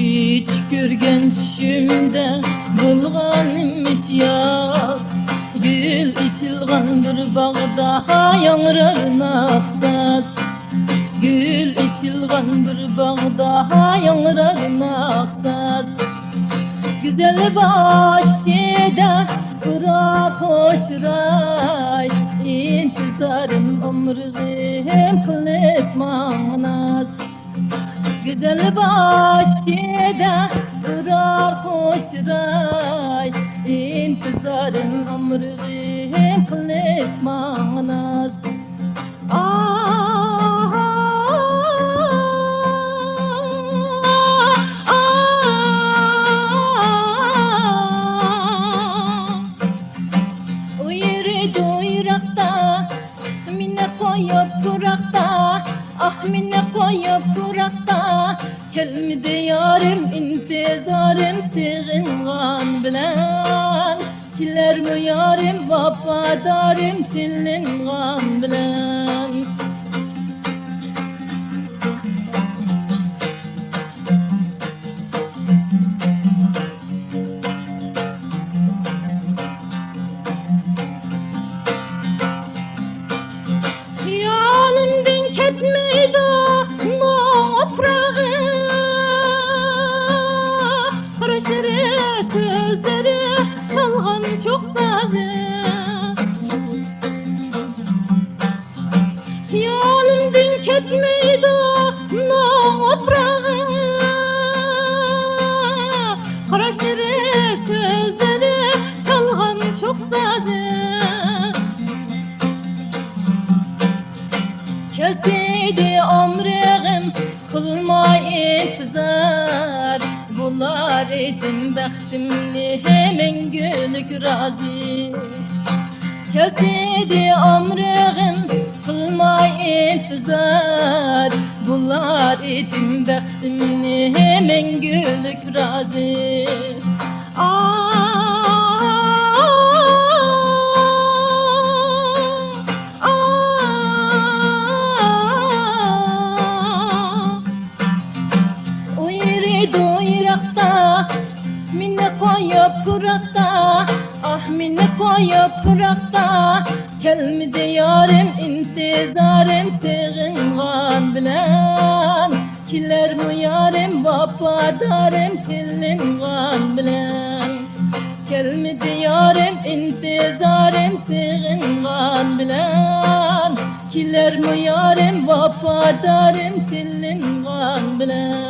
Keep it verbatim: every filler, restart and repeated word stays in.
كېچە كۆرگەن چۈشۈمدە بولغانمىش ياز، گۈل ئېچىلغان بىر باغدا ياڭرار ناخساز. گۈل ئېچىلغان بىر باغدا ياڭرار ناخساز. گۈزەل باغچىدا ئۇرار خۇش راي، ئىنتىزارىم ئامرىغىم قىلىپ ماڭا ناز. گۈزەل باغچىدا ئۇرار خۇش راي، ئىنتىزارىم ئامرىغىم قىلىپ ماڭا ناز. ئۇ يۈرىدۇ يىراقتا، مېنى قويۇپ تۇراقتا، ئاھ، مېنى قويۇپ تۇراقتا. كەلمىدى يارىم، ئىنتىزارىم سېغىنغان بىلەن. كېلەرمۇ يارىم، ۋاپادارىم تىلىنغان بىلەن. خىيالىمدىن كەتمەيدۇ نوڭ ئوپراغى، قاراشلىرى، سۆزلىرى، چالغان شوخ سازى. خىيالىمدىن كەتمەيدۇ نوڭ ئوپراغى، قاراشلىرى، سۆزلىرى، چالغان شوخ سازى. كەلسىدى ئامرىغىم، قىلماي ئىنتىزار، بولار ئىدىم بەختىمنى مەڭگۈلۈك رازى. كەلسىدى ئامرىغىم، قىلماي ئىنتىزار، بولار ئىدىم بەختىمنى مەڭگۈلۈك رازى. ئا، ئا، ئۇ يۈرىدۇ يىراقتا، مېنى قويۇپ تۇراقتا، ئاھ، مېنى قويۇپ تۇراقتا. كەلمىدى يارىم، ئىنتىزارىم سېغىنغان بىلەن. كېلەرمۇ يارىم، ۋاپادارىم تىلىنغان بىلەن. كەلمىدى يارىم، ئىنتىزارىم سېغىنغان بىلەن. كېلەرمۇ يارىم، ۋاپادارىم تىلىنغان بىلەن.